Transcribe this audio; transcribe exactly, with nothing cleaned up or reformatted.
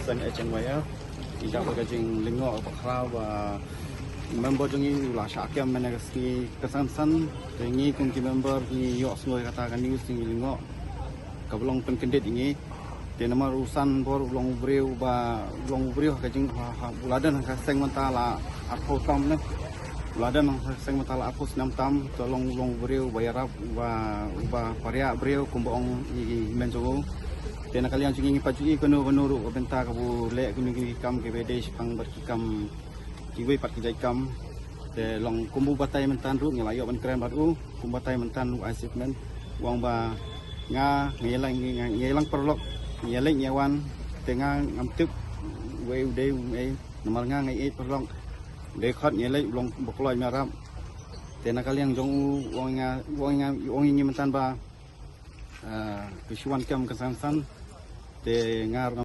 Seng H N Y L. Ngi jop ka jinglyngngoh ba khraw ba member jong ngi u la shah kem mynne ka sngi ka san san. Te ngi kum ki member ngi ïohsngew kata ka news, ngi lyngngoh kaba long pynkyndit ïa ngi. Te namar u Sanbor u long u briew ba, u long u briew ha ka jing ha, ha, u la don ha ka seng mynta la arphew tam ne. U la don ha ka seng mynta la arphew snem tam, te long, u long u briew ba ïarap, ba, ba pariah briew kumba ong i men jong u. Te na ka liang jong ngi ngi pat ju ïohi kano kano ruh ka bynta kaba u leh kano kano ki kam kiba dei shaphang bad ki kam kiwei pat ki jait kam. Te long kumba u batai mynta ruh ngi la ïoh ban kren bad u, kumba batai mynta u Isaac Meng. U ong ba nga, nga ïalang, nga, nga ïalang paralok, nga ïaleit nga wan, te nga ngam tip wei u dei u ei, namar nga nga ïeit paralok. U dei khot nga ïaleit u long ba kloi me rap. Te na ka liang jong u, u ong nga, u ong nga, u ong ïa ngi mynta ba, ah, phi shu wan kem ka san san. Te nga ruh